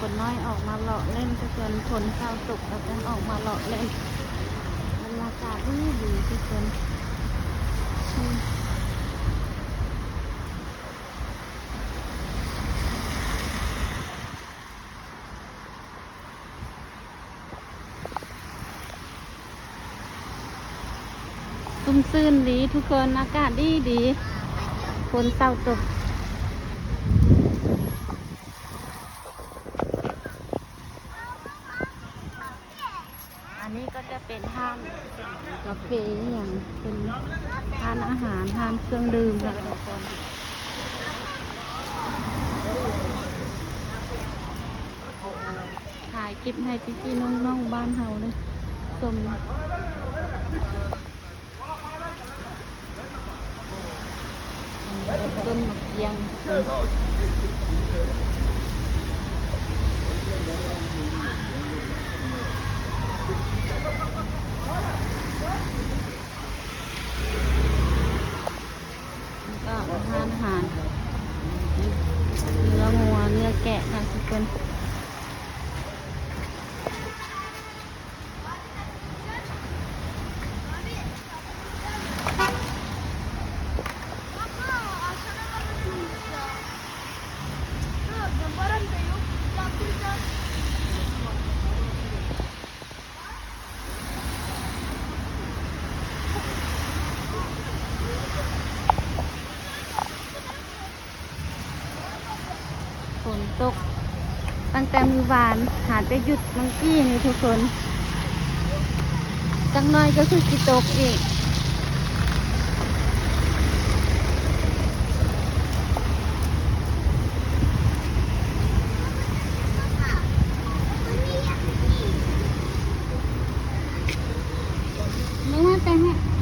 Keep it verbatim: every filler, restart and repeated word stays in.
คนน้อยออกมาเลาะเล่นทุกคน คนเศร้าตกก็จะออกมาเลาะเล่น บรรยากาศดีดีทุกคน อืม ซุ่มซื่นดีทุกคน อากาศดีดี คนเศร้าตก อันนี้ก็จะเป็นห้างกาแฟอย่างเป็นร้านอาหาร ร้านเครื่องดื่มค่ะทุกคน ถ่ายคลิปให้พี่ๆน้องๆบ้านเฮาเลยชม ต้นมะเกียง แล้วก็ทานอาหาร เนื้องัว เนื้อแกะค่ะทุกคน ฝนตกตั้งแต่มื้อวาน หาแต่หยุดเมื่อกี้นี่ทุกคน จักหน่อยก็คือสิตกอีก นึกว่าจะให้